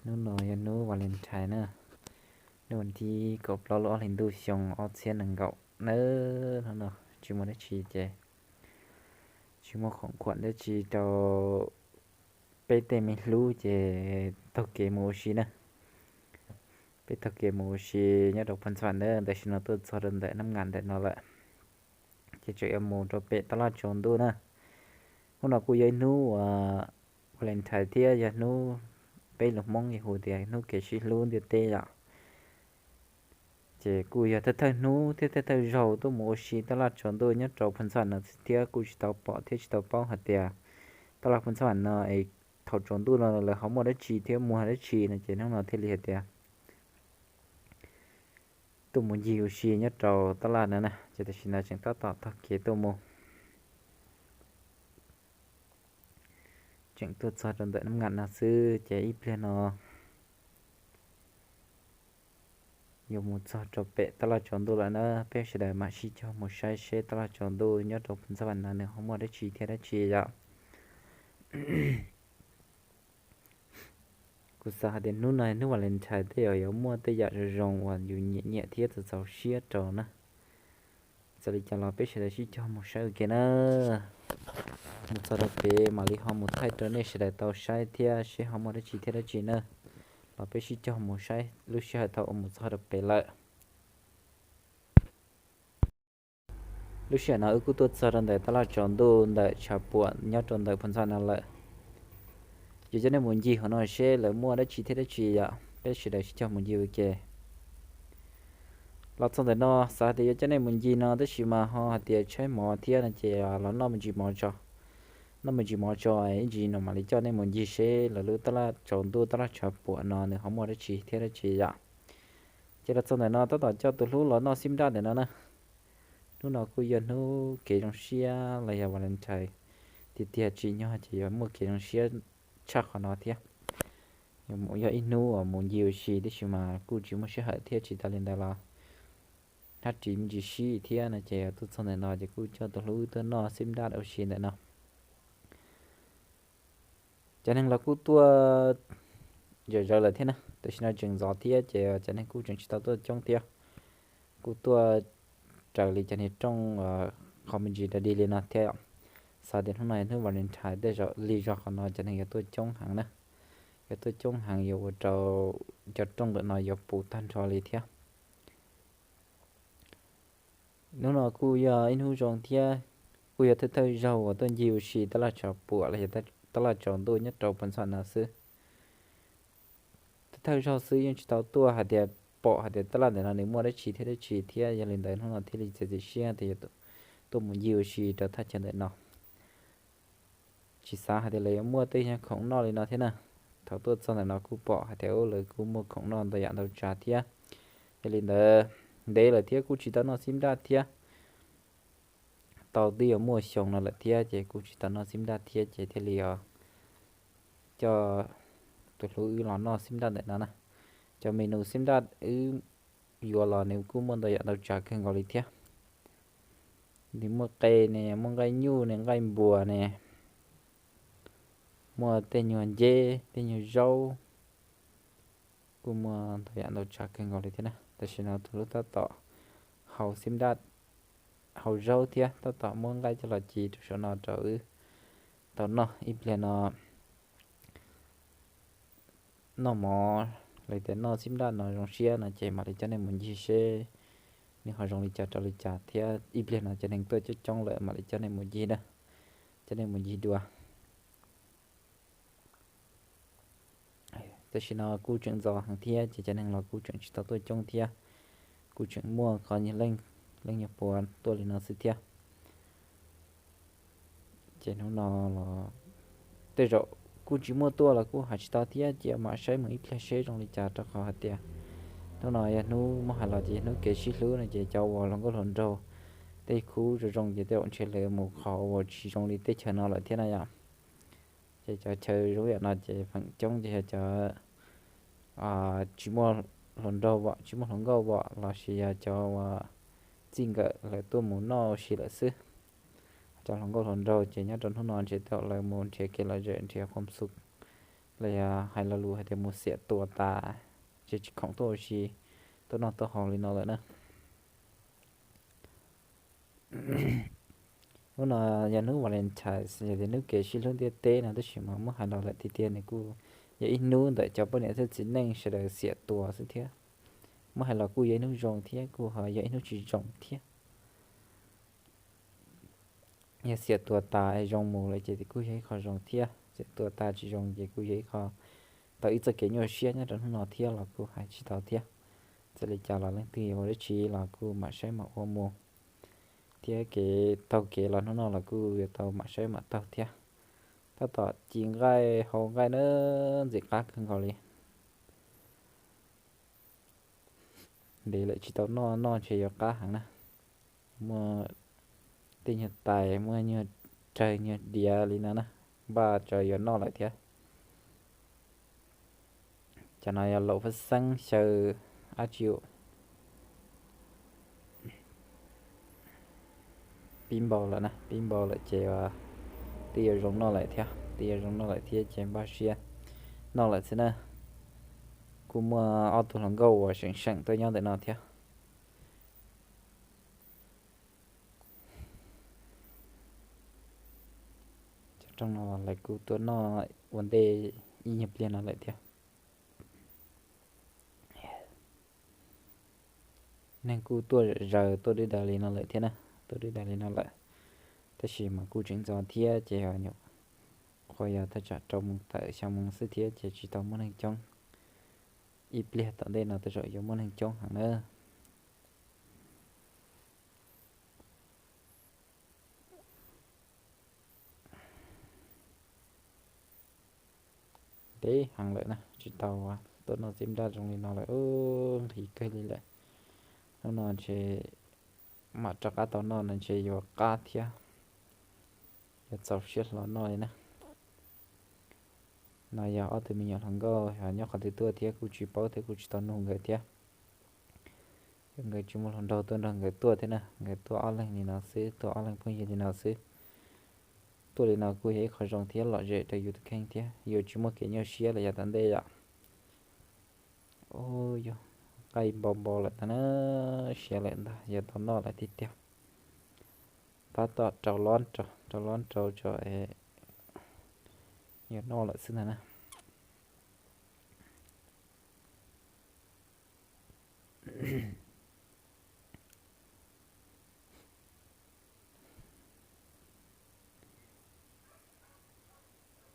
Hnub no yog hnub Valentine na, hnub vas thib kaum plaub lub ob hlis ntuj xyoo ob txhiab nees nkaum na. Hnub no tsis muaj dab tsi ces tsis muaj khoom khuam dab tsi rau peb tej me hlub ces taug kev mus ua si na. Peb taug kev mus ua si nyob rau Phoos Xas na, tam sim no tuaj txog rau ntawm Nab Ngas ntawm no lawm, ces tseem yuav mus rau pem tab laj tsaus ntuj na. Hnub no kuj yog ib hnub uas Valentine thiab yog hnub peb lus Hmoob yog hu tias hnub kev sib hlub ntiaj teb yom. Ces kuj yog thawj thawj hnub thiab thawj thawj zaug tuaj mus ua si tab laj tsaus ntuj nyob rau Phoos Xas no thiab kuj tsis tau pom thiab tsis tau paub hais tias tab laj Phoos Xas no es thaum tsaus ntuj no lawv ho muaj dab tsi thiab muag dab tsi no ces hnub no thiaj li hais tias tuaj mus ncig ua si nyob rau tab laj no na. Ces tam sim no tseem tab tom taug kev tuaj mus, tseem tuaj txog rau ntawm Nab Ngas no xwb ces ib pliag no yuav mus txog rau pem tab laj tsaus ntuj lawm na. Peb sawv daws mam sib cog mus saib seb tab laj tsaus ntuj nyob rau Phoos Xas no nws ho muaj dab tsi thiab dab tsi yom. Kuv xav hais tias hnub no hnub Valentine tej zaum yuav muaj tej yam zoo zoo uas yus nyiam nyiam thiab txaus txaus siab rau na. Txawm li cas los peb sawv daws sib cog mus saib ua ke na. Mus txog rau pem mam li ho mus thaij rau nej sawv daws tau saib thiab seb ho muaj dab tsi thiab dab tsi na. Los peb sib cog mus saib lub sij hawm thaum uas mus txog rau pem lawm. Lub sij hawm no wb kuj tuaj txog rau ntawm tab laj tsaus ntuj ntawm tshav puam nyob rau ntawm Phoos Xas no lawm. Yuav coj nej mus ncig hauv no seb lawv muaj dab tsi thiab dab tsi yom, peb sawv daws sib cog mus ncig ua ke. Los txog ntawm no xav tias yuav coj nej mus ncig no tab sis mas ho hais tias tshaib mov thiab no ces los noj me ntsis mov tso. Noj me ntsis mov tso ib ntsis no mam li coj nej mus ncig seb lawv lub tab laj tsaus ntuj tab laj tshav puam no nws ho muaj dab tsi thiab dab tsi yom. Ces los txog ntawm no tab tom coj tus hlub los noj xib nraj ntawm no na. Hnub no kuj yog hnub kev zoo siab los yog Valentine tiag tiag, tsim nyog ces yuav muaj kev zoo siab tshaj qhov no thiab. Yog ib hnub uas mus ncig ua si tib si mas kuj tsis muaj sij hawm thiab tsis tas li ntawd los hnab ris me ntsis sib thiab no ces tuaj txog ntawm no ces kuj coj tus hlub tuaj noj xib nraj ua si ntawm no. Cov neeg los kuj tuaj zom zaws lawm thiab na, tam sim no tseem ntxov thiab ces cov neeg kuj tseem tsis tau tuaj coob thiab. Kuj tuaj raws li cov niag rooj qhov me ntsis da dig li no thiab. Xav tias hnub no yog hnub Valentine tej zaum li zog qhov no cov neeg yuav tuaj coob heev na. Yuav tuaj coob heev yuav ua rau cov rooj ntawm no yuav puv tag nrho li thiab. Hnub no kuj yog ib hnub zoo thiab kuj yog thawj thawj zaug uas tuaj ncig ua si tab laj tshav puam los yog tab laj tsaus ntuj nyob rau Phoos Xas no xwb. Thawj thawj zaug xwb yeej tsis tau tuaj hais tias pom hais tias tab laj ntawm no nws muaj dab tsi thiab dab tsi thiab, yog li ntawd hnub no thiaj li txiav txim siab tias yuav tuaj mus ncig ua si rau thaj chaw ntawm no. Tsis xav hais tias lawv yuav muaj tej nyuag khoom noj li no thiab na. Thaum tuaj txog ntawm no kuj pom hais tias lawv kuj muaj khoom noj ntau yam ntau tsav thiab. Yog li ntawd ntev lawm thiab kuj tsis tau noj xib nraj thiab. Tau twb yuav muaj xyoo no lawm thiab ces kuj tsis tau noj xib nraj thiab ces thiaj li os coj tus hlub wb los noj xib nraj ntawm no na. Cov menu xib nraj wb yuav los nws kuj muaj ntau yam ntau tsav kawg nkaus li thiab. Nws muaj qe ne, muaj nqaij nyuj ne, nqaij npuas ne, muaj tej nyuag nceb, tej nyuag zaub, kuj muaj ntau yam ntau tsav kawg nkaus li thiab na. Tam sim no tus hlub tab tom hau xib nraj, hau zaub thiab tab tom muab nqaij coj los ci rau saum no rau wb tau noj ib pliag no. Noj mov los tias noj xib nraj no zoo siab no ces mam li coj nej mus ncig seb nws ho zoo li cas rau li cas thiab. Ib pliag no cov neeg tuaj coob coob lawm mam li coj nej mus ncig na, coj nej mus ncig dua. Tam sim no kuj tseem ntxov heev thiab ces cov neeg los kuj tseem tsis tau tuaj coob thiab. Kuj tseem muaj qhov nyuag leej, leej nyuag puav tuaj li no xwb thiab. Ces hnub no los tej zaum kuj tsis muaj tuaj los kuj hais tsis tau thiab, cia mam saib mus ib pliag seb zoo li cas rau qhov hais tias hnub no yog hnub muab hais los ces yog hnub kev sib hlub no ces cov uas hluas nkauj hluas nraug tej khub zoo zoo ces tej zaum ntshe lawv mus qhov uas tsis zoo li teb chaws no lawm thiab na yom. Ces cov chaw zoo yam no ces feem coob ces yog cov tsis muaj hluas nraug vom, tsis muaj hluas nkauj vom lossis yog cov uas txij nkawm lawv tuaj mus noj ua si lawm xwb. Cov hluas nkauj hluas nraug ces nyob rau hnub no ntshe tej zaum lawv mus nrhiav kev lom zem nrhiav khuam xum, los yog hais lo lus hais tias mus xiam tua tas, ces tsis khoom tuaj ua si, tuaj noj tuaj haus li no lawm na. Hnub no yog hnub Valentine's, yog tias hnub kev sib hlub ntiaj teb no, tab sis mas muab hais los lawm tiag tiag nws kuj yog ib hnub ntawm cov poj niam thiab txiv neej sawv daws xiam tua xwb thiab. Muab hais los kuj yog ib hnub zoo thiab kuj ho yog ib hnub tsis zoo thiab. Yog xiam tua tas zoo mus lawm ces kuj yog ib qho zoo thiab, xiam tua tas tsis zoo ces kuj yog ib qho tau ib txoj kev nyuaj siab nyob rau hnub no thiab los kuj hais tsis tau thiab. Txawm li cas los leej twg yuav ua dab tsi los kuj mam saib mam ua mus, thiab kev taug kev los hnub no los kuj yuav tau mam saib mam taug thiab. Tab tom ci nqaij hau nqaij na, ntxim qab kawg nkaus li. Ntev lawm tsis tau noj, noj ntshe yuav qab heev na. Muaj tej nyuag tais, muaj nyuag rawg nyuag diav li no na, npaj tsawv yuav noj lawm thiab. Cov no yog laum fab xeeb xyaw dab tsi, pib npau lawm na, pib npau lawm ces twb yuav zoo noj lawm thiab, twb yuav zoo noj lawm thiab ces npaj siab noj lawm xwb na. Kuj muaj ob tug hluas nkauj uas seem seem tuaj nyob ntawm no thiab. Cov rooj no lawv kuj tuaj noj ua ntej ib nyuag pliag no lawm thiab. Neeg kuj tuaj zaws tuaj deb daws li no lawm thiab na, tuaj deb daws li no lawm, tab sis mas kuj tseem ntxov thiab ces nyuam qhuav yog thaj tsam rau moos tawm xya moos xwb thiab ces tsis tau muaj neeg coob. Ib pliag tom ntej no tej zaum yuav muaj neeg coob heev na. Ntev heev lawm na tsis tau tuaj noj xib nraj zoo li no lawm, nqhis kawg li lawm. Hnub no ntshe mam rov qab tau noj no ntshe yuav qab thiab, yuav txaus siab hlo noj li na. No yog ob tug me nyuam hluas nkauj nyob qhov twg tuaj thiab kuj tsis paub thiab kuj tsis tau nug nkawd thiab. Yog nkawd tsis muaj hluas nraug tuaj nrog nkawd tuaj thiab na, nkawd tuaj ob leeg li no xwb, tuaj ob leeg phooj ywg li no xwb. Tuaj li no kuj yog ib qho zoo thiab lom zem rau yus tus kheej thiab yuav tsis muaj kev nyuaj siab los yav tom ntej yom. Ub, yog qaij npau npau lawm ntag na, siav lawm ntag, yuav tau noj lawm tiag tiag. Tab tom rau lob rau, rau lob rau tso, yuav noj lawm xwb ntag na.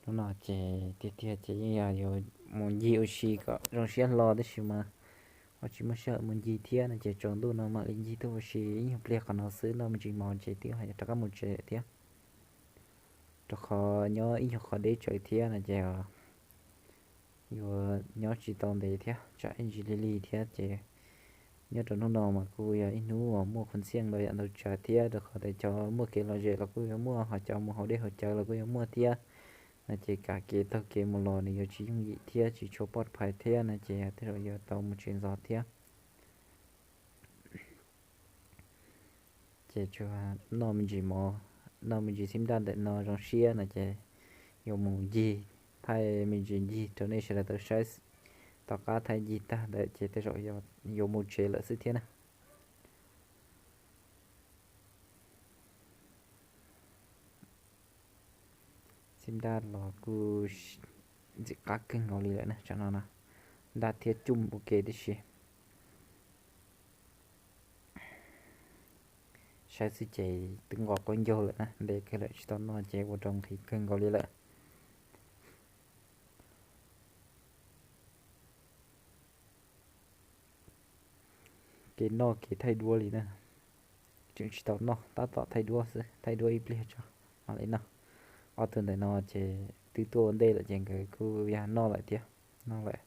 Hnub no ces tiag tiag ces yeej yog yuav mus ncig ua si kom zoo siab hlo tab sis mas ho tsis muaj sij hawm mus ncig thiab no ces tsaus ntuj no mam li ncig tuaj ua si ib nyuag pliag qhov no xwb, noj me ntsis mov ces twb ho yuav rov qab mus tsev thiab. Rau qhov nyob ib nyuag qhov deb tsawv thiab no ces yuav nyob tsis tau ntev thiab, tsam ib ntsis lig lig thiab ces nyob rau hnub no mas kuj yog ib hnub uas muaj khuv ntxiaj ntau yam ntau tsav thiab, rau qhov tias cov muaj kev lom zem los kuj yuav muaj, ho cov mus haus dej haus cawv los kuj yuav muaj thiab. No ces kav kev taug kev mus los nws yuav tsis yooj yim thiab tsis tshua poj phais thiab no ces tej zaum yuav tau mus tsev ntxov thiab. Ces tsuas noj me ntsis mov, noj me ntsis xib nraj ntawm no zoo siab no ces yuav mus ncig, thaij me ntsis ncig rau nej sawv daws tau saib. Tom qab thaij ncig tag ntawd ces tej zaum yuav mus tsev lawm xwb thiab na. Xib nraj los kuj ntxim qab kawg nkaus li lawm na, tsam no na, nraj thiab cuj ua ke tib si. Saib xwb ces twb nqos qaub ncaug lawm na, ntev kawg lawm tsis tau noj ces ua rau nqhis kawg nkaus li lawm. Kev noj kev thaij duab li na, tseem tsis tau noj, tab tom thaij duab xwb, thaij duab ib pliag tso mam li noj. Ob tug ntawm no ces twb tuaj ua ntej lawm ces nkawd kuj yog noj lawm thiab, noj lawm.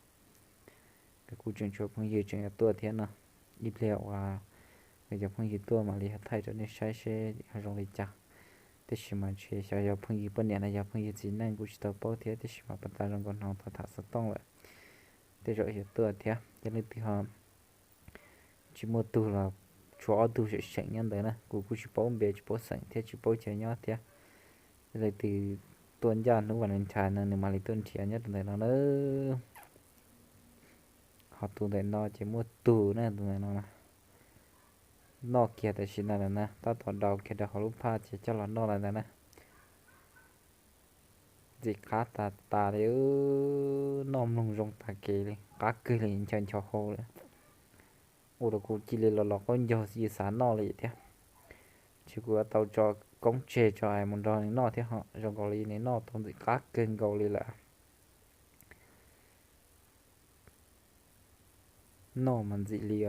Nkawd kuj tseem tshuav phooj ywg tseem yuav tuaj thiab no, ib pliag uas nkawd cov phooj ywg tuaj mam li ho thaij rau nej saib seb ho zoo li cas. Tab sis mas ntshe xyov yog phooj ywg poj niam los yog phooj ywg txiv neej kuj tsis tau paub thiab, tab sis mas pas tas zoo nkauj hnoos tau tham xov tooj lawm, tej zaum yuav tuaj thiab. Yog leej twg ho tsis muaj tug los tshuav ob tug seem seem nyob ntawd na, kuv kuj tsis paub npe tsis paub xeem thiab tsis paub chaw nyob thiab. Leej twg tuaj ncaj hnub Valentine no nws mam li tuaj nrhiav nyob rau ntawm no na. Ho tus ntawm no ces muaj tug na, tus ntawm no na. Noj kiag tam sim no lawm na, tab tom daus kiag rau hauv lub phaj ces coj los noj lawm ntawd na. Ntxim qab tas tas li, noj mloog zoo tag kev li, qab kawg li, nchaws ncho hau lawm. Ua rau kuv cia li los los qaub ncaug xav noj li thiab. Ces kuv yuav tau tso koob tseg tso es mus nrog nws noj thiab ho, zoo nkaus li nws noj tau ntxim qab kawg nkaus li lawm. Noj mas ntxim li,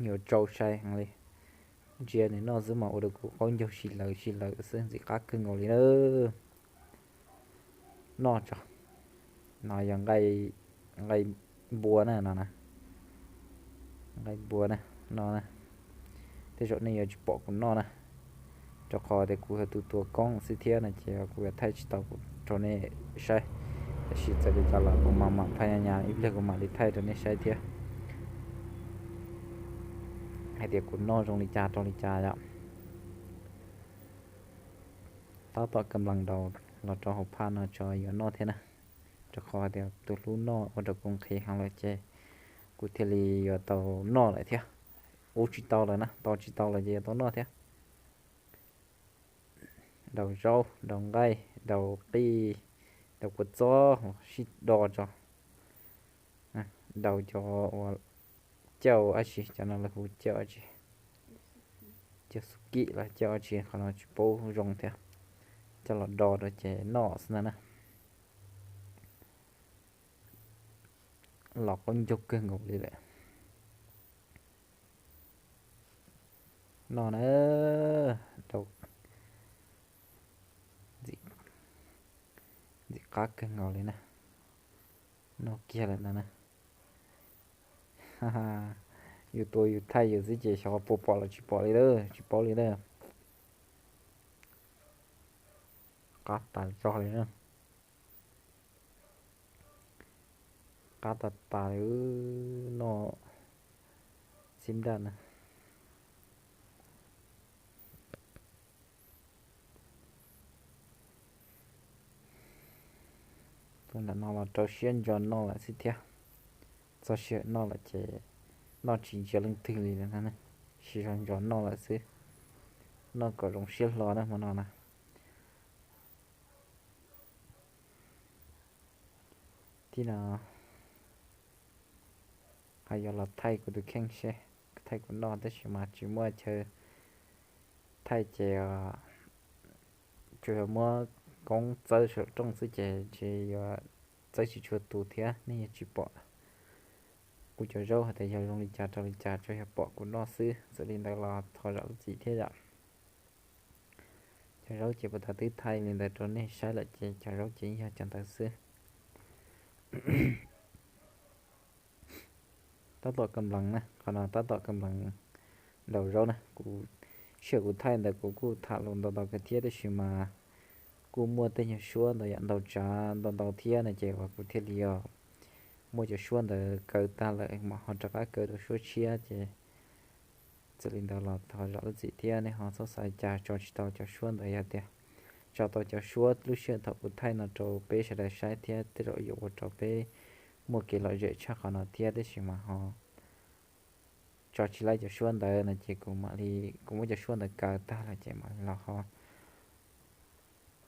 yuav tsau sai heev li. Ntsia nws noj xwb mas ua rau kuv qaub ncaug si lawv si lawv xwb, ntxim qab kawg nkaus li na. Noj tso. No yog nqaij npua na no na. Nqaij npua na, no na. Tej zaum nej yuav tsis pom kuv noj na, rau qhov tias kuv yog tus tua koob xwb thiab no ces kuv yuav thaij tsis tau rau nej saib. Tab sis txawm li cas los kuv mam mam phaj nyas nyas ib pliag kuv mam li thaij rau nej saib thiab hais tias kuv noj zoo li cas rau li cas yom. Tab tom kam lees daus los rau hauv phaj no tso yuav noj thiab na, rau qhov hais tias tus hlub noj ua rau kuv nqhis heev lawm ces kuv thiaj li yuav tau noj lawm thiab. Ua tsis tau lawm na, tos tsis tau lawm ces yuav tau noj thiab. Daus zaub, daus nqaij, daus qij, daus kua txob, sib do tso. Daus cov uas cauj dab tsi, cov no lawv hu cauj dab tsi, cauj xub kim los cauj dab tsi, qhov no tsis paub zoo thiab. Coj los do rau ces noj xwb ntag na. Los qaub ncaug kawg nkaus li lawm. Noj na, rau ntxim qab kawg nkaus li na. Noj kiag lawm ntag na. Yus tua yus thaij yus xwb ces xyov puas pom los tsis pom li lawm, tsis paub li lawm. Qab tas zog li na. Qab tas tas li, noj xib nraj na. Tus ntawm no los rau siab ntso noj lawm xwb thiab. Txog sij hawm noj lawm ces noj tsis ntsia leej twg li lawm, siv zog ntso noj lawm xwb. Noj kom zoo siab hlo na hmo no na. Tib no ho yuav los thaij kuv tus kheej seb, thaij kuv noj tab sis mas tsis muaj chaw thaij ces tsuas yog muab koob txawb saum rooj xwb ces tsis yuav txawb tsis tshua tus thiab nej yuav tsis pom kuv cov zaub hais tias yog zoo li cas rau li cas, tsuas yog pom kuv noj xwb. Txawm li ntawd los thov zam lub txim thiab yom. Cov zaub ces puag ta twb thaij li ntawd rau nej saib lawm ces cov zaub ces yog cov ntawd xwb. Tab tom ka nplees na, qhov no tab tom ka nplees daus zaub na. Kuv, sij hawm kuv thaij ntawd kuv kuj tham lus ntau ntau kawg thiab tab sis mas kuj muaj tej nyuag suab ntau yam ntau tsav ntau ntau thiab no ces uas kuv thiaj li muab cov suab ntawd kaw tag lawm mam ho rov qab kaw rau suab tshiab ces txawm li ntawd los thov zam lub txim thiab nej ho txhob xav cas tso tsis tau cov suab ntawd. Yog tias tso tau cov suab lub sij hawm thaum kuv thaij no rau peb sawv daws saib thiab tej zaum yuav ua rau peb muaj kev lom zem tshaj qhov no thiab tab sis mas ho tso tsis laib cov suab ntawd no ces kuv mam li, kuv muab cov suab ntawd kaw tag lawm ces mam li los ho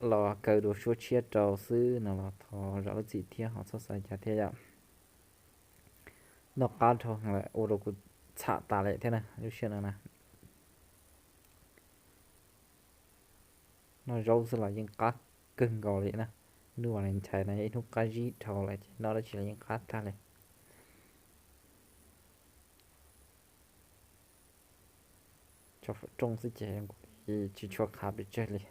los kaw dua suab tshiab rau xwb no los thov zam lub txim thiab ho txhob xav cas thiab yom. Noj qab dhau lawm ua rau kuv txham tas lawm thiab na lub sij hawm no na. Noj zaub xwb los yeej qab kawg nkaus li na. Hnub Valentine no yog ib hnub qab zib dhau lawm ces noj dab tsi los yeej qab tag li. Tso fawm rooj xwb ces tsis tshua qhav pes tsawg li.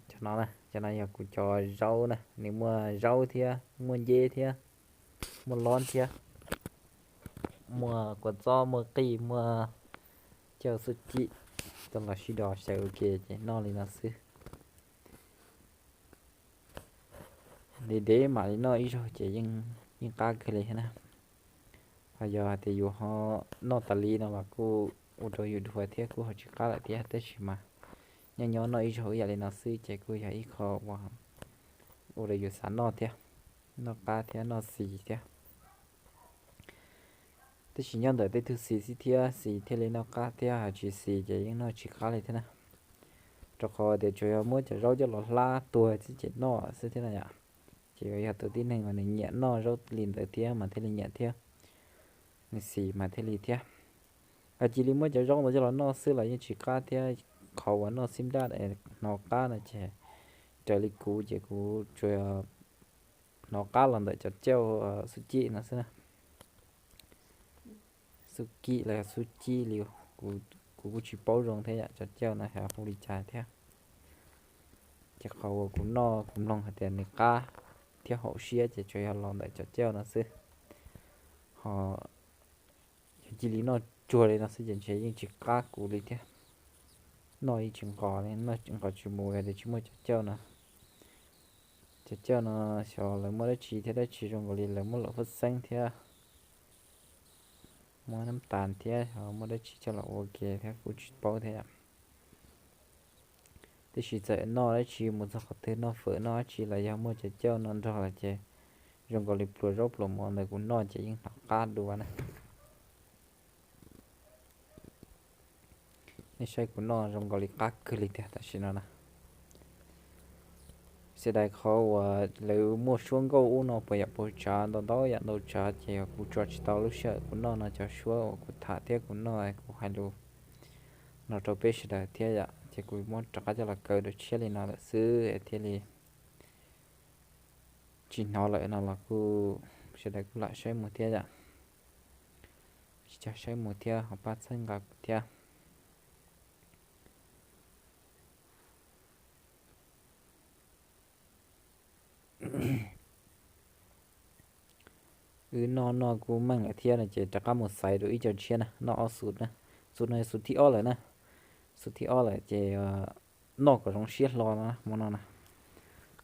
Cov no na, cov no yog kuv cov zaub na, nws muaj zaub thiab muaj nceb thiab muaj lob thiab muaj kua txob muaj qij muaj cauj xub kim, coj los sib do xyaw ua ke ces noj li no xwb. Ntev ntev mam li noj ib zaug ces yeej qab kawg li na. Ho yog hais tias yus ho noj tas li no los kuj ua rau yus dhuav thiab kuj ho tsis qab lawm thiab, tab sis mas nyob nyob noj ib zaug ib yam li no xwb ces kuj yog ib qho uas ua rau yus xav noj thiab, noj qab thiab noj xis thiab. Tab sis nyob ntawm tej tug xis xwb thiab, xis thiaj li noj qab thiab, ho tsis xis ces yeej noj tsis qab li thiab na. Rau qhov tias tsuas yog muab cov zaub coj los hlab tuag xwb ces noj xwb thiab na yom. Ces yuav yog tus tib neeg uas nws nyiam noj zaub li ntawd thiab mas thiaj li nyiam thiab, nws xis mas thiaj li thiab. Yog cia li muab cov zaub ntawd coj los noj xwb los yeej tsis qab thiab. Qhov uas noj xib nplaj hnov qab no ces raws li kuv ces kuv tsuas hnov qab los ntawm cov cauj xub cib no xwb na. Xub cib los yog xub cib li, kuv kuj tsis paub zoo thiab yom, cov cauj no yog hu li cas thiab. Ces qhov uas kuv noj kuv mloog hais tias nws qab thiab haum siab ces tsuas yog los ntawm cov cauj no xwb. Ho yog cia li noj tsuag li no xwb ces ntshe yeej tsis qab kuv li thiab. Noj yeej tsis nqos li, noj nqos tsis mus yog tias tsis muaj cov cauj no. Cov cauj no xyov lawv muab dab tsi thiab, dab tsi zoo nkaus li lawv muab lom huab xeeb thiab, muab nab tas thiab, muab dab tsi coj los ua ke thiab kuj tsis paub thiab yom. Tiam sis txawm noj dab tsi mus txog qhov twg, noj fawm noj dab tsi los yog muaj cov cauj no nrog lawm ces zoo nkaus li pluas zaub pluas mov ntawd kuv noj ces yeej hnov qab dua na. Nej saib kuv noj zoo nkaus li qab kawg li tiag tam sim no na. Xav daim qhov uas lawv muaj suab nkauj ub no puas yam puas tsav ntau ntau yam ntau tsav ces kuv tso tsis tau lub sij hawm kuv noj no cov suab uas kuv tham thiab kuv noj kuv hais lus no rau peb sawv daws thiab yom, ces kuv muab rov qab coj los kaw dua tshiab li no lawm xwb thiaj li tsis hnov lawm no los kuj sawv daws kuj lam saib mus thiab yom. Tsis cog saib mus thiab ho pab txhawb nqa kuv thiab. Wb noj noj kuj meej lawm thiab no ces rov qab mus xaiv dua ib co tshiab na, noj ob xus na. Xus no yog xus thib ob lawm na. Xus thib ob lawm ces noj kom zoo siab hlo no hmo no na.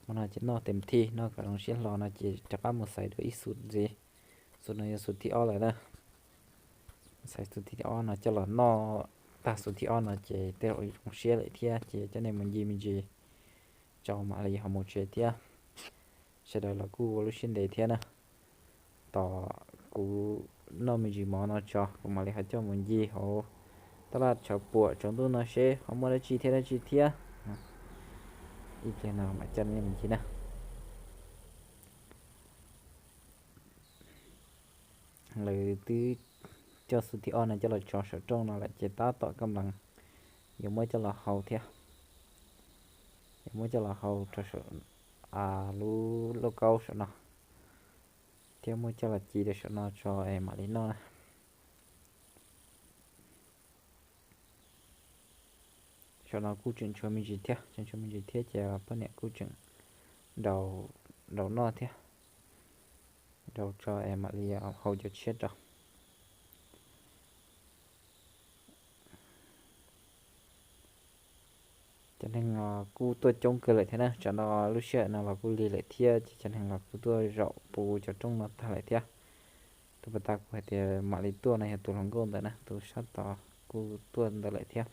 Hmo no ces noj tes thi noj kom zoo siab hlo no ces rov qab mus xaiv dua ib xus ntxiv. Xus no yog xus thib ob lawm na. Xaiv xus thib ob no coj los noj, tag xus thib ob no ces tej zaum zoo siab lawm thiab ces coj nej mus ncig me ntsis tso mam li ho mus tsev thiab. Sawv daws los kuj ua lub siab ntev thiab na. Tos kuv noj me ntsis mov no tso kuv mam li ho coj mus ncig hauv tab laj tshav puam tsaus ntuj no seb ho muaj dab tsi thiab dab tsi thiab. Ib pliag no mam coj nej mus ncig na. Lawv twb coj xus thib ob no coj los tso saum rooj no lawm ces tab tom kab nplees yuav muab coj los hau thiab. Yuav muab coj los hau rau saum lub lauj kaub saum no thiab muab coj los ci rau saum no tso es mam li noj na. Saum no kuj tseem tshuav me ntsis thiab, tseem tshuav me ntsis thiab ces poj niam kuj tseem nraus noj thiab, nraus tso es mam li hau cov tshiab rau. Cov neeg los kuj tuaj coob kawg lawm thiab na, tsam no lub sij hawm no los kuj lig lawm thiab ces cov neeg los kuj tuaj zaum puv cov rooj no tag lawm thiab. Tus puag ta kuv hais tias mam li tuaj no yog tus hluas nkauj ntawm na, tus sab tod kuj tuaj ntawd lawm thiab.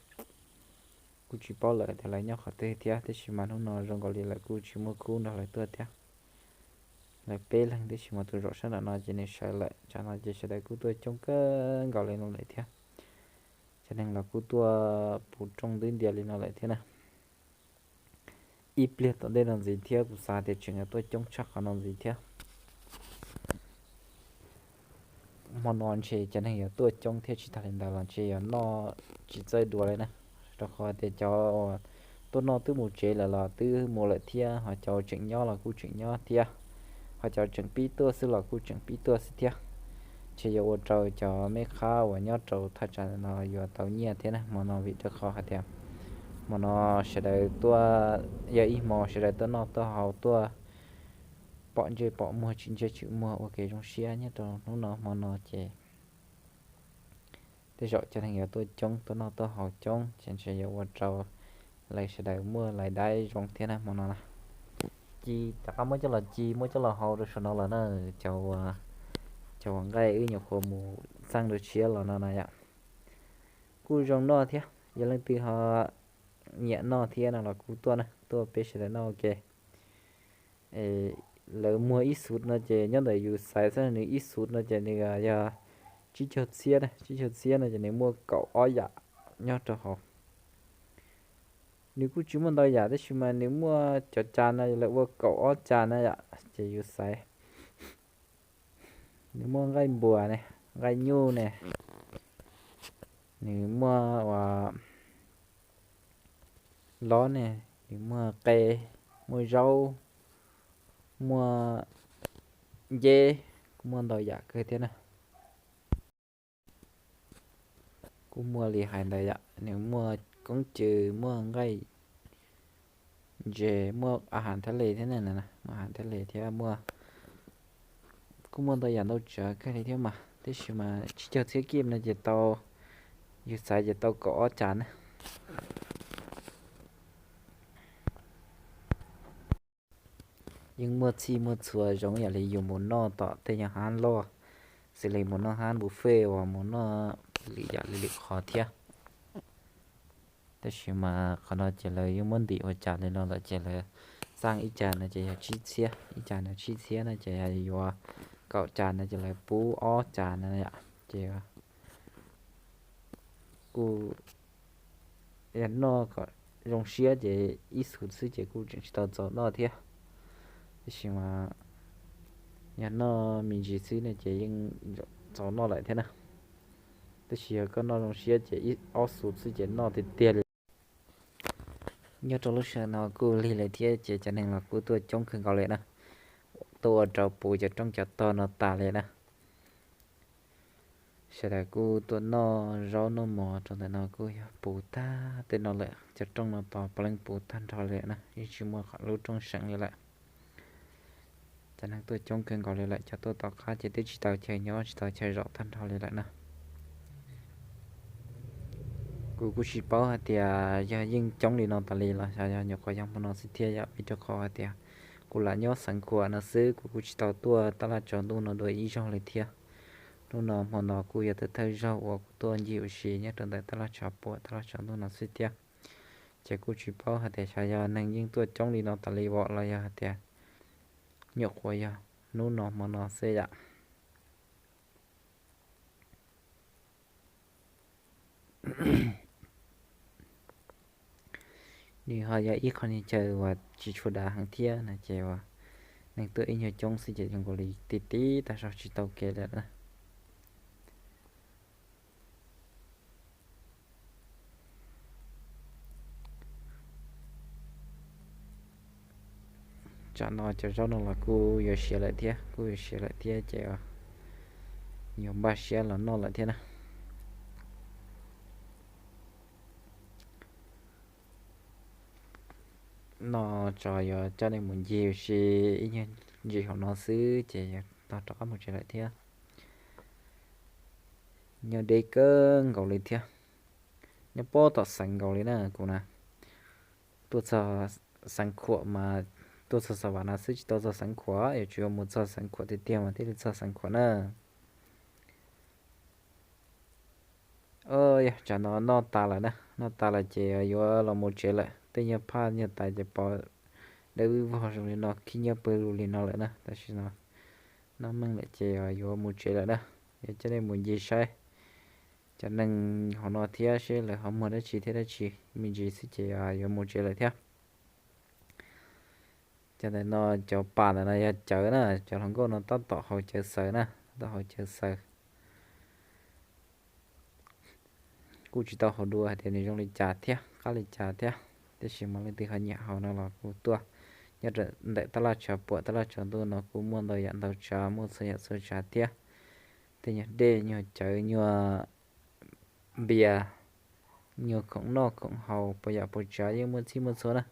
Kuj tsis paub lawm tias lawv nyob qhov twg thiab, tab sis mas hnub no zoo nkaus li lawv kuj tsis muaj khub nrog lawv tuaj thiab. Lawv peb leeg tab sis mas tus zaum sab nram no ces nws sawv lawm, tsam no ces sawv daws kuj tuaj coob kawg nkaus li no lawm thiab. Cov neeg los kuj tuaj puv rooj ntws ntias li no lawm thiab na. Ib pliag tom ntej no ntxiv thiab kuv xav tias tseem yuav tuaj coob tshaj qhov no ntxiv thiab. Hmo no ntshe cov neeg yuav tuaj coob thiab tsis tas li ntawd los ntshe yuav noj tsis txawj dua li na, rau qhov tias cov tuaj noj twb mus tsev lawm los twb mus lawm thiab, ho cov tseem nyob los kuj tseem nyob thiab, ho cov tseem pib tuaj xwb los kuj tseem pib tuaj xwb thiab. Ntshe yuav ua rau cov meb qhab uas nyob rau thaj tsam no yuav tau nyiaj thiab na hmo no, vim rau qhov hais tias hmo no sawv daws tuaj, yog ib hmo sawv daws tuaj noj tuaj haus tuaj pom ntsej pom muag tsis ntsej tsis muag ua kev zoo siab nyob rau hnub no hmo no ces tej zaum cov neeg yuav tuaj coob tuaj noj tuaj haus coob ces ntshe yuav ua rau lawv sawv daws muaj lais daib zoo thiab na hmo no na. Ci rov qab muab coj los ci muab coj los hau rau saum no los na, cov, cov uas nqaij wb nyuam qhuav mus txeeb dua tshiab los no na yom. Kuj zoo noj thiab, yog leej twg ho nyiam noj thiab no los kuj tuaj na, tuaj peb sawv daws noj ua ke. Lawv muag ib xub no ces nyob ntawm yus xaiv xwb, nws ib xub no ces nws yog tsib caug txhiab na, tsib caug txhiab no ces nws muaj kaum ob yam nyob rau hauv. Nws kuj tsis muaj ntau yam tab sis mas nws muaj cov cas no lawv ua kaum ob cas na yom, ces yus xaiv. Nws muaj nqaij npuas ne, nqaij nyuj ne, nws muaj uas lob ne, nws muaj qe, muaj zaub, muaj nceb, kuj muaj ntau yam kawg thiab na. Kuj muaj li hais ntawd yom, nws muaj koob cw, muaj nqaij ntses, muaj a has thab le thiab, muaj a has thab le thiab, muaj, kuj muaj ntau yam ntau tsav kawg li thiab mas, tab sis mas tsib caug txhiab kij no ces tau, yus xaiv ces tau kaum ob cas na. Yeej muaj txhij muaj txhua zoo yam li yus mus noj tom tej nyuag hab loj, xws li mus noj hab buffet uas mus noj lwm yam li lwm qhov thiab. Tab sis mas qhov no ces lawv yeej muab ntim ua cas li no lawm ces lawv xaj ib cas no ces yog tsib txhiab, ib cas no tsib txhiab no ces yuav kaum cas no ces lawv pub ob cas no yom, ces kuj yog noj kom zoo siab ces ib xub xwb ces kuj tseem tsis tau txaus noj thiab. Tab sis mas yog noj me ntsis xwb no ces yeej txaus noj lawm thiab na. Tab sis yog koj noj zoo siab ces ob xub xwb ces noj tiag tiag li. Nyob rau lub sij hawm no kuj lig lawm thiab ces cov neeg los kuj tuaj coob kawg nkaus li na, tuaj ua rau puv cov roob cov tog no tas li na. Sawv daws kuj tuaj noj zaub noj mov rau ntawm no kuj yog puv tag tej no lawm, cov rooj no tos puav leej puv tag nrho li lawm na, yeej tsis muaj lub rooj seem li lawm. Cov neeg tuaj coob kawg nkaus li lawm, cov tuaj tom qab ces twb tsis tau chaw nyob tsis tau chaw zaum tag nrho li lawm na. Kuv kuj tsis paub hais tias yog yeej coob li no tas li los xyov yog nyuam qhuav yog hmo no xwb thiab yom, vim rau qhov hais tias kuv lam nyob xeev Khuam no xwb, kuv kuj tsis tau tuaj taj laj tsaus ntuj no dua ib zaug li thiab. Hnub no hmo no kuj yog thawj thawj zaug uas kuv tuaj ncig ua si nyob rau ntawm taj laj tshav puam taj laj tsaus ntuj no xwb thiab. Ces kuj tsis paub hais tias xyov yog neeg yeej tuaj coob li no tas li vim los yog hais tias nyuam qhuav yog hnub no hmo no xwb yom. Nws ho yog ib qho chaw uas tsis tshua dav heev thiab no ces uas neeg tuaj ib nyuag coob xwb ces zoo nkaus li ti ti tag zog tsis tau kev lawm na. Tsam no cov zaub no los kuj yuav siav lawm thiab, kuj yuav siav lawm thiab ces yuav npaj siab los noj lawm thiab na. No tso yuav coj nej mus ncig ua si ib nyuag ntsis hauv no xwb ces yuav tog rov qab mus tsev lawm thiab. Nyob deb kawg nkaus li thiab, nyob pob tom Xeev nkaus li na kuv na. Tuaj txog Xeev Khuam mas, tuaj txog Xa Vam no xwb tsis tau txog Xeev Khuam, yuav tsum yuav mus txog Xeev Khuam tiag tiag mas thiaj li txog Xeev Khuam na. Yog tsam no noj tas lawm na, noj tas lawm ces yuav los mus tsev lawm. Tej nyuag phaj nyuag tais ces pom dawb vog zoo li no, khib nyiab pawg lug li no lawm na, tam sim no noj meej lawm ces yuav mus tsev lawm na. Yuav coj nej mus ncig saib cov neeg hauv no thiab seb lawv ho muag dab tsi thiab dab tsi, me ntsis xwb ces yuav mus tsev lawm thiab. Cov ntawm no, cov pas ntawm no yog cawv na, cov hluas nkauj no tab tom haus cawv xaws na, tab tom haus cawv xaws. Kuj tsis tau haus dua hais tias nws zoo li cas thiab qab li cas thiab, tab sis mas leej twg ho nyiam haus no los kuj tuaj. Nyob ntawm taj laj tshav puam taj laj tsaus ntuj no kuj muaj ntau yam ntau tsav, muaj txhua yam txhua tsav thiab. Tej nyuag dej, nyuag cawv, nyuag npias, nyuag khoom noj khoom haus, puas yam puas tsav yeej muaj txhij muaj txhua na.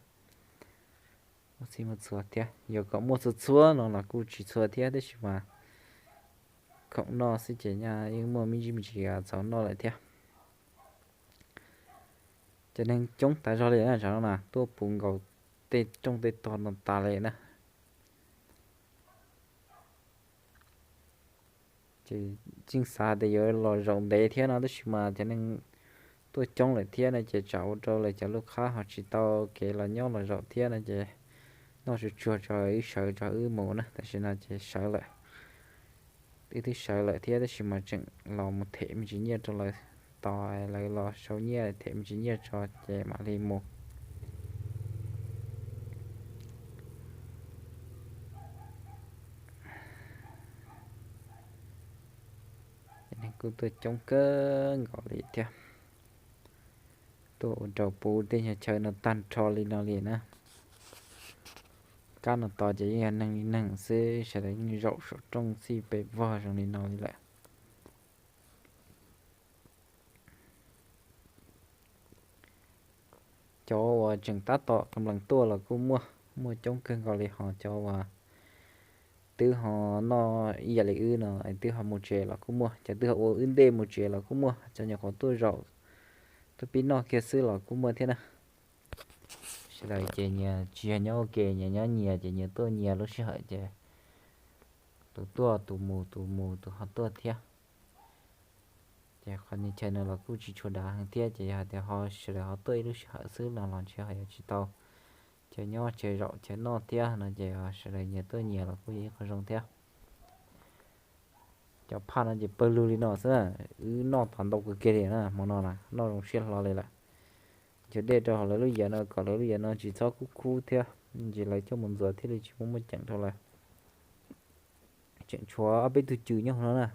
Muaj txhij muaj txhua thiab, yuav kom muaj txhua txhua no los kuj tsis txhua thiab, tab sis mas khoom noj xwb ces nyaj yeej muaj me ntsis me ntsis txaus noj lawm thiab. Cov neeg coob tas zog li na, tsam no na tuaj puv nkaus tej rooj tej tog no tas li na. Ces yeej xav tias yuav los zaum ntev thiab no, tab sis mas cov neeg tuaj coob lawm thiab no ces tsam ua rau lawv cov lub qhab ho tsis tau kev los nyob los zaum thiab no ces noj tsuag tsuag tso wb sawv tso wb mus na. Tam sim no ces sawv lawm, wb twb sawv lawm thiab tab sis mas tseem los mus them me ntsis nyiaj rau lawv, tos lawv los sau nyiaj them me ntsis nyiaj tso ces mam li mus. Ces neeg kuj tuaj coob kawg nkaus li thiab. Tuaj ua rau puv tej nyuag chaw no tag nrho li no li na. Kab no tos ces yeej yog neeg li neeg xwb, sawv daws yeej zaum saum rooj txhij pes vog zoo li no li lawm. Cov uas tseem tab tom ka nplees tuaj los kuj muaj, muaj coob kawg nkaus li, ho cov uas twb ho noj ib yam li wb no twb ho mus tsev los kuj muaj, cov twb ho ua wb ntej mus tsev los kuj muaj, cov nyuam qhuav tuaj zaum tuaj pib noj kiag xwb los kuj muaj thiab na. Sawv daws ces nyias tsis yog nyob ua ke, nyias nyob nyias ces nyias tuaj nyias lub sij hawm ces tus tuaj tus mus, tus mus tus ho tuaj thiab. Ces qhov chaw no los kuj tsis tshua dav heev thiab, ces yog hais tias ho sawv daws ho tuaj ib lub sij hawm xwb no los ntshe ho yuav tsis tau chaw nyob chaw zaum chaw noj thiab no ces sawv daws nyias tuaj nyias los kuj yog ib qho zoo thiab. Cov phaj no ces pawg lug li no xwb, wb noj tau ntau kawg kiag li na, hmo no na noj zoo siab hlo li lawm. Nchuav dej rau hauv lawv lub yias no kom lawv lub yias no tsis txhob kub kub thiab, ntsis lawv coj mus ntxuav thiaj li tsis muaj muaj ceem rau lawv. Tseem tshuav ob peb tug cws nyob hauv no na,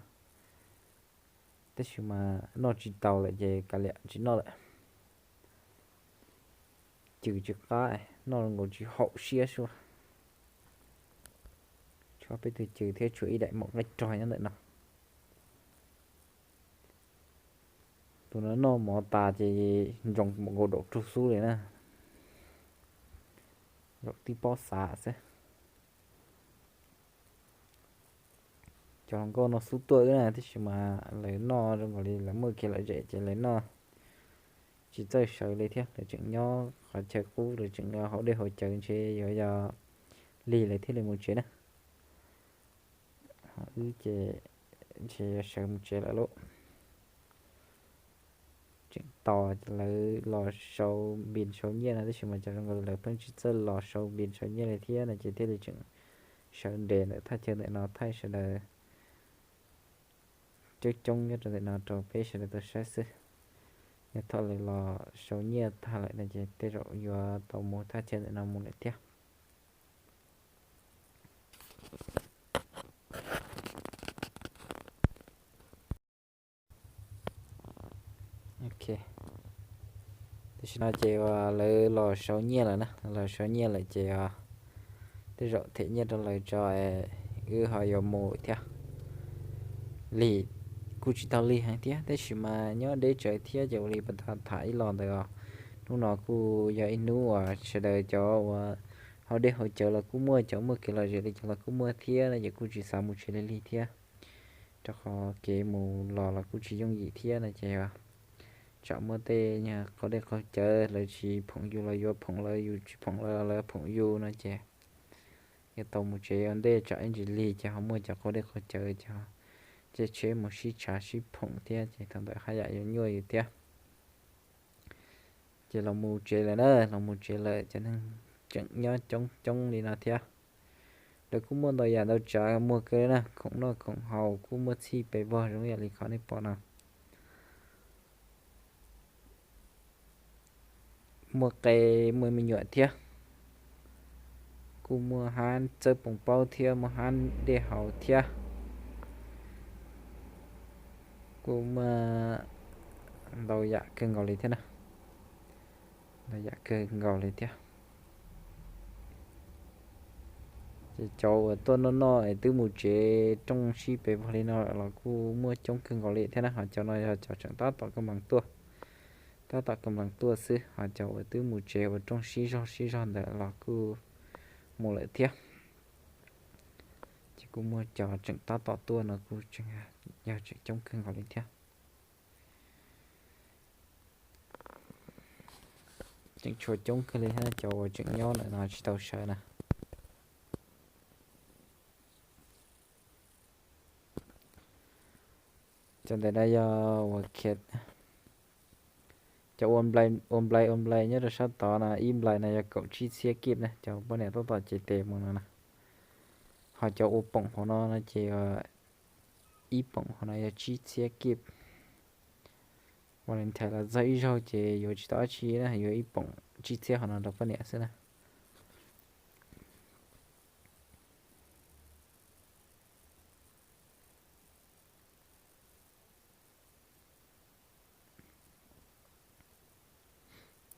tab sis mas noj tsis taus lawm ces kav liam tsis noj lawm. Cws tsis qab, noj zoo nkaus tsis haum siab sua. Tshuav ob peb tug cws thiab tshuav ib daim maum nqaij rog nyob ntawm no. Tus no noj mov tas ces ntsoos nkaus daum rug xub li na, zaum tib pob xav xwb. Cov hluas nkauj no xub tuaj wb na, tab sis mas lawv noj zoo nkaus li lawv muaj kev lom zem ces lawv noj tsis txawj sawv li thiab, lawv tseem nyob qhov chaw qub, lawv tseem haus dej haus cawv, ntshe yuav yog lig lawv thiaj li mus tsev na. Ho wb ces ntshe yuav sawv mus tsev lawm lauj. Tseem tos lawv los sau npis sau nyiaj no, tab sis mas cov zoo nkaus li lawv pheej tsis txawj los sau npis sau nyiaj li thiab no ces thiaj li tseem sawv nres ntawm thaj chaw ntawm no thaij sawv daws coob coob nyob rau ntawm no rau peb sawv daws tau saib xwb. Yog thaum lawv los sau nyiaj tag lawm no ces tej zaum yuav tau mus thaj chaw ntawm no mus lawm thiab. Ok, tam sim no ces uas lawv los sau nyiaj lawm na, los sau nyiaj lawm ces tej zaum them nyiaj rau lawv tso, wb ho yuav mus thiab. Lig kuj tsis tau lig heev thiab, tab sis mas nyob deb tsawv thiab ces ua li pas tas tham ib los ntawd os. Hnub no kuj yog ib hnub uas sawv daws cov uas haus dej haus cawv los kuj muaj, cov muaj kev lom zem li cov los kuj muaj thiab no ces kuj tsis xav mus tsev lig lig thiab, rau qhov kev mus los los kuj tsis yooj yim thiab no ces tsam muaj tej nyuag qaug dej qaug cawv, lawv tsis phoom yus los yuav phoom lawv, yus tsis phoom lawv los lawv phoom yus no ces yuav tau mus tsev ua ntej tsam ib ntsis lig ces ho muaj cov qaug dej qaug cawv ces caij tsheb mus sib tshav sib phoom thiab ces thaum ntawd haj yam yuav nyuaj yus thiab. Ces los mus tsev lawm na, los mus tsev lawm, cov neeg tseem nyob coob coob li no thiab. Lawv kuj muaj ntau yam ntau tsav muag kawg li na, khoom noj khoom haus kuj muaj txhij pes vog zoo yam li qhov nej pom no. Muaj qe, muaj me nyuam thiab. Kuj muaj hab txawb poos paub thiab, muaj hab dej haus thiab. Kuj muaj ntau yam kawg nkaus li thiab na. Ntau yam kawg nkaus li thiab. Ces cov uas tuaj noj noj es twb mus tsev rooj sib pes vog li no lawm los kuj muaj coob kawg nkaus li thiab na, ho cov no yog cov tseem tab tom ka nplees tuaj, tab tom ka nplees tuaj xwb, ho cov uas twb mus tsev ua rooj sib zog sib zog ntawd los kuj mus lawm thiab. Ces kuj muaj cov tseem tab tom tuaj no kuj tseem yog tseem coob kawg nkaus li thiab. Tseem tshuav coob kawg li thiab cov uas tseem nyob ntawm no tsis tau sawv na. Cov ntawm no yog uas khiav Cov ua nplai ua nplai ua nplai nyob rau sab tod no ib nplai no yog kaum tsib txhiab kib na, cov poj niam tab tom cev tes mus no na. Ho cov ua poom hauv no no ces ib poom hauv no yog tsib txhiab kib. Valentine los txog ib zaug ces yuav tsis tau dab tsi na, yuav ib poom tsib txhiab hauv no rau poj niam xwb na.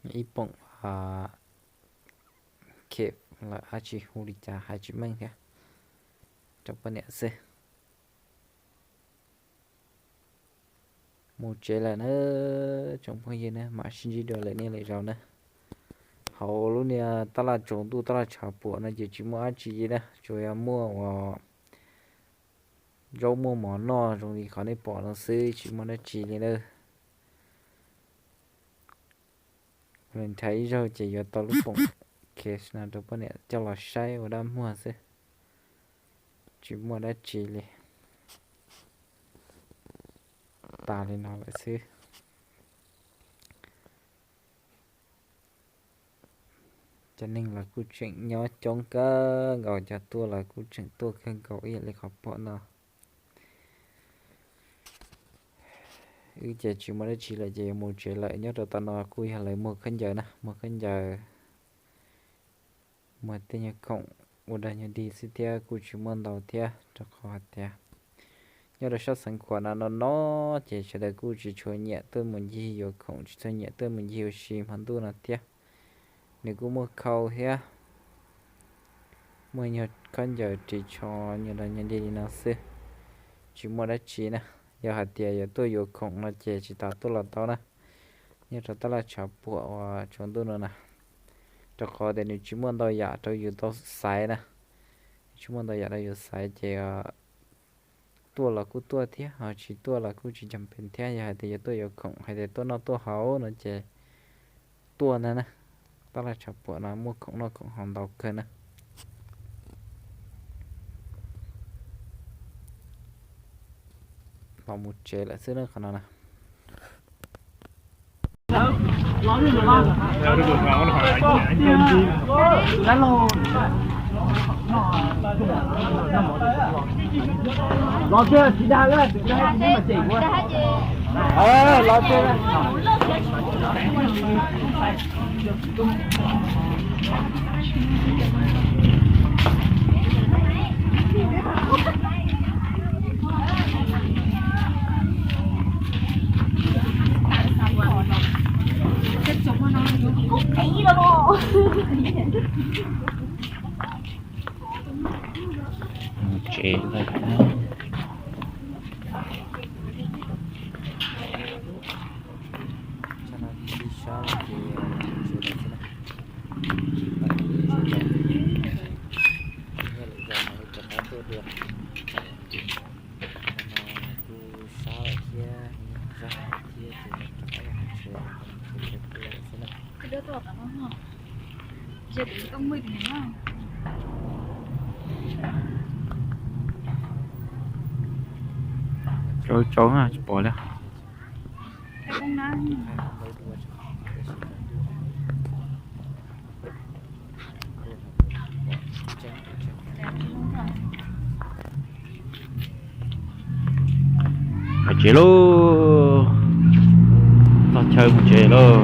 Ib poom cake los dab tsi hu li cas hais tsis meej thiab, rau poj niam xwb. Mus tsev lawm na, tsoom phooj ywg na, mam sib ntsib dua lwm niaj lwm zaus na. Hauv lub niag tab laj tsaus ntuj tab laj tshav puam no ces tsis muaj dab tsi li na, tsuas yog muaj uas zaub muaj mov noj zoo li qhov nej pom no xwb, tsis muaj dab tsi li na. Valentine ib zaug ces yuav tau lub poom cake no rau poj niam coj los saib ua dab muag xwb, tsis muaj dab tsi li. Tas li no lawm xwb. Cov neeg los kuj tseem nyob coob kawg nkaus, cov tuaj los kuj tseem tuaj kawg nkaus ib yam li qhov pom no. Wb ces tsis muaj dab tsi lawm ces yuav mus tsev lawm. Nyob rau tom no kuj yog lawv muag khaub ncaws na, muag khaub ncaws, muag tej nyuag khoom ua dag nyuag dig xwb thiab kuj tsis muaj ntau thiab, rau qhov hais tias nyob rau sab xeev khuam no no no ces sawv daws kuj tsis tshua nyiam tuaj mus ncig yuav khoom, tsis tshua nyiam tuaj mus ncig ua si hmo ntuj no thiab. Nws kuj muaj khau thiab, muaj nyuag khaub ncaws ris tsho nyuag dag nyuag dig li no xwb, tsis muaj dab tsi na. Yog hais tias yuav tuaj yuav khoom no ces tsis tas tuaj los tau na, nyob rau tab laj tshav puam uas tsaus ntuj no na, rau qhov tias nws tsis muaj ntau yam rau yus tau xaiv na. Tsis muaj ntau yam rau yus xaiv ces tuaj los kuj tuaj thiab, ho tsis tuaj los kuj tsis cam pes thiab. Yog hais tias yuav tuaj yuav khoom, hais tias tuaj noj tuaj haus no ces tuaj ntag na. Tab laj tshav puam no muaj khoom noj khoom haus ntau kawg na. Los mus tsev lawm xwb na qhov no na. Tsev lawm na. Tsam no ci sab ces tsev lawm xwb na. Nyiaj lwm zaus mam li rov qab tuaj dua. Qhov no kuj sab lawm thiab, zog thiab ces rov qab los tsev, tsev lawm xwb na. Tsaus tsaus na, tsis pom li. Mus tsev lauj, txog chaw mus tsev lauj.